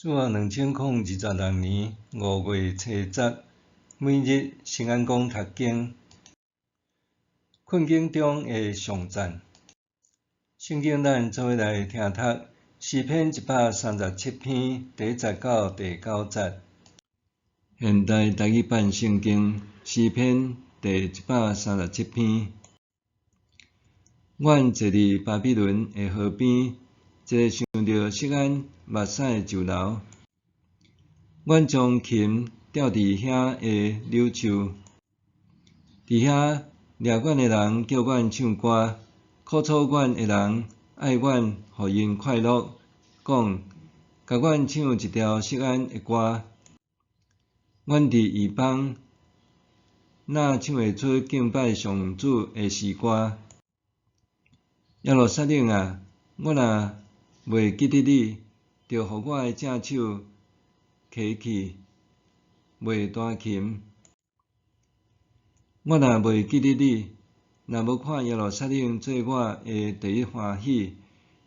主後2026年5月初十，每日新安講讀經，困境中的頌讚。聖經咱做伙來聽讀詩篇137篇第一節到第九節。現代台語版聖經詩篇第一百三十七篇。阮坐佇巴比倫的河邊，一个想著錫安目屎就流。阮將琴吊佇遐的柳樹，佇遐掠阮的人叫阮唱歌，苦楚阮的人愛阮予𪜶快樂，講，共阮唱一條錫安的歌。阮佇異邦，哪唱會出敬拜上主的詩歌？耶路撒冷啊，我若袂記得你，就予我的正手乾去，袂彈琴。我若袂記得你，若無看耶路撒冷做我的第一歡喜，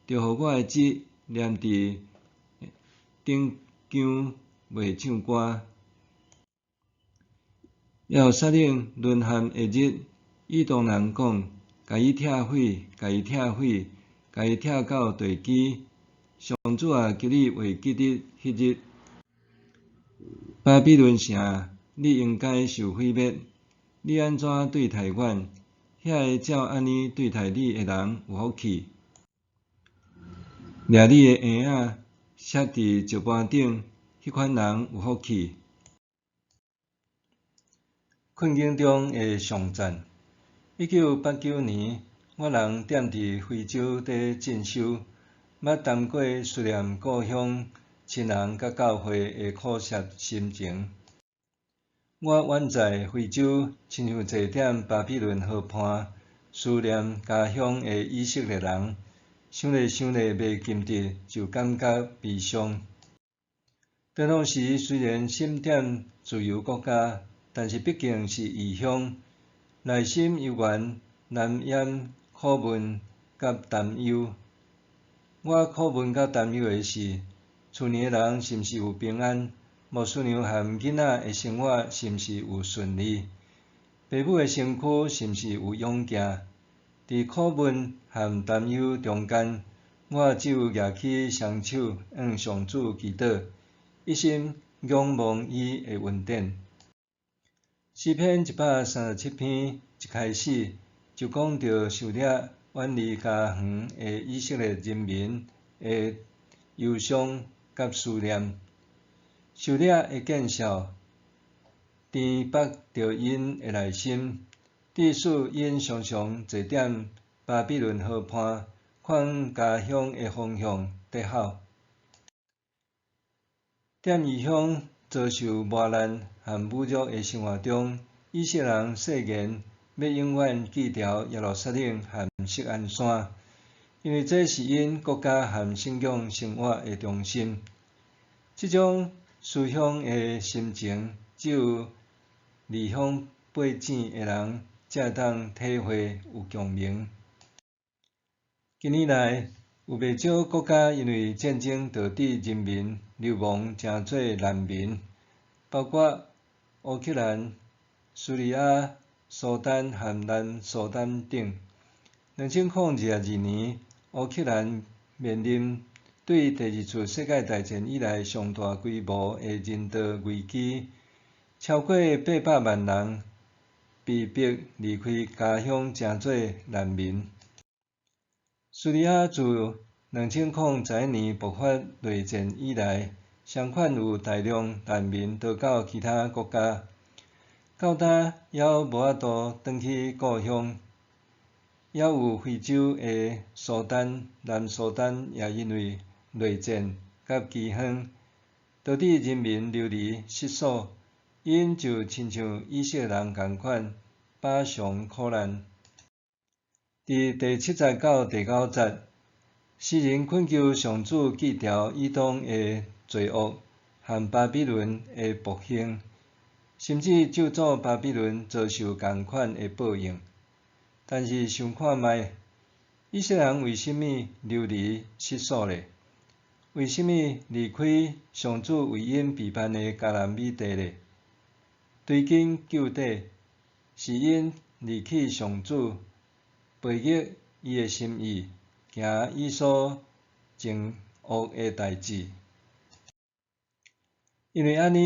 就予我的舌黏佇頂腔，袂唱歌。耶路撒冷淪陷的日，以東人講：共伊拆毀，共伊拆毀，共伊拆到地基。上主啊，求你會記得彼日。巴比倫城，你應該受毀滅。你按怎對待阮？遐个照按呢對待你的人有福氣。掠你的嬰仔，摔佇石盤頂，彼款人有福氣。困境中的頌讚。1989年，我人踮佇非洲咧進修，捌擔過思念故鄉親人佮教會的苦澀心情。我遠在非洲，親像坐踮巴比倫河畔，思念家鄉的以色列人，想咧想咧袂禁得，就感覺悲傷。當時雖然身踮自由國家，但是畢竟是異鄉，內心猶原難掩苦悶佮擔憂。我苦悶佮擔憂的是，厝裡的人是毋是有平安？牧師娘和囡仔的生活是毋是有順利？爸母的身軀是毋是有勇健？佇苦悶和擔憂中間，我只有舉起雙手向上主祈禱，一心仰望伊的恩典。詩篇一百三十七篇一開始就講著受掠遠離家園的以色列人民的憂傷佮思念。受掠的見笑，填縛著𪜶的內心，致使𪜶常常坐踮巴比倫河畔，看家鄉的方向咧吼。踮異鄉遭受磨難和侮辱的生活中，以色列人誓言欲永遠記牢耶路撒冷和錫安山，因為這是𪜶國家和信仰生活的中心。這種思鄉的心情，只有離鄉背井的人才會當體會有共鳴。近年來，有袂少國家因為戰爭導致人民流亡成做難民，包括烏克蘭、敘利亞、蘇丹和南蘇丹等。2022年，烏克蘭面臨對第二次世界大戰以來上大規模的人道危機，超過800萬人被迫離開家鄉，成做難民。敘利亞自2011年爆發內戰以來，相款有大量難民逃到其他國家，到今猶無法度轉去故鄉。猶有非洲的蘇丹、南蘇丹也因為內戰佮饑荒，導致人民流離失所，𪜶就親像以色列人仝款，飽嘗苦難。佇第七節到第九節，詩人懇求上主記牢以東的罪惡和巴比倫的暴行，甚至咒詛巴比倫遭受仝款的報應。但是想看覓，以色列人為啥物流離失所呢？為啥物離開上主為𪜶備辦的迦南美地咧？追根究底，是𪜶離棄上主，背逆伊的心意，行伊所憎惡的代誌。因為按呢，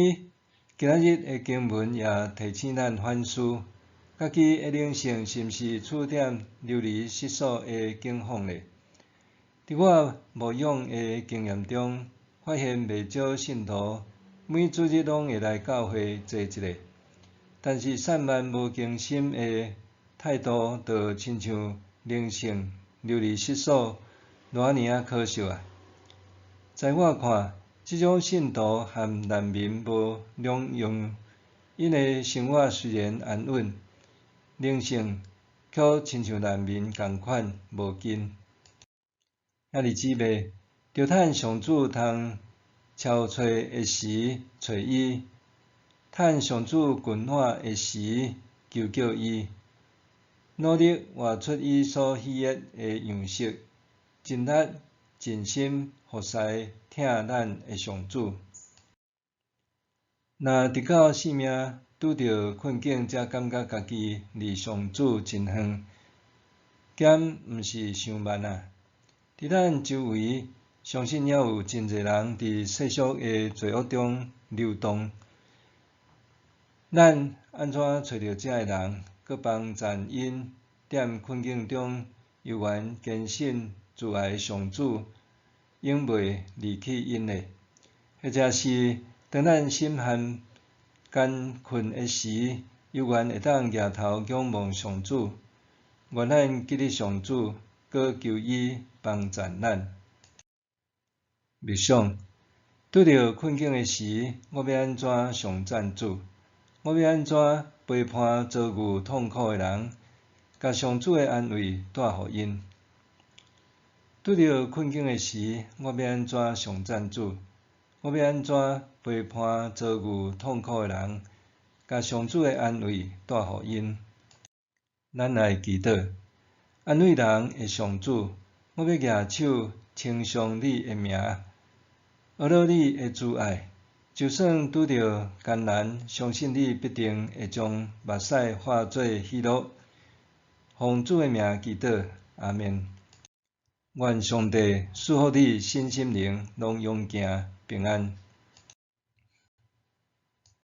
今仔日的經文也提醒咱反思，家己的靈性是毋是處佇流離失所的境況咧？佇我牧養的經驗中，發現袂少信徒每主日攏會來教會坐一下，但是散漫無更新的態度，就親像靈性流離失所，偌爾仔可惜啊！在我看，這種信徒和難民無兩樣，𪜶的生活雖然安穩，靈性卻親像難民仝款無根。兄弟姊妹，著趁上主通敲揣的時揣伊，趁上主近我的時求叫伊，努力活出伊所喜悅的樣式，盡力盡心服侍疼咱的上主。若直到性命拄著困境，才感覺家己離上主真遠，敢毋是傷慢啊？佇咱周圍，相信猶有真濟人佇世俗的罪惡中流動。咱按怎揣著這的人，閣幫贊𪜶踮困境中猶原堅信慈愛上主永袂離棄𪜶呢？或者是當咱心陷艱困的時，猶原會當舉頭仰望上主，願咱記得上主，閣求伊幫贊咱。默想，拄著困境的時，我欲按怎頌讚主？我欲按怎陪伴遭遇痛苦的人，共上主的安慰帶予𪜶？拄著困境的時，我欲按怎頌讚主？我欲按怎陪伴遭遇痛苦的人，共上主的安慰帶予𪜶？咱來祈禱，安慰人的上主，我欲舉手稱頌你的名，呵咾你的慈愛。就算拄著艱難，相信你必定會將目屎化做喜樂。奉主的名祈禱，阿們。願上帝賜福你身心靈攏勇健平安。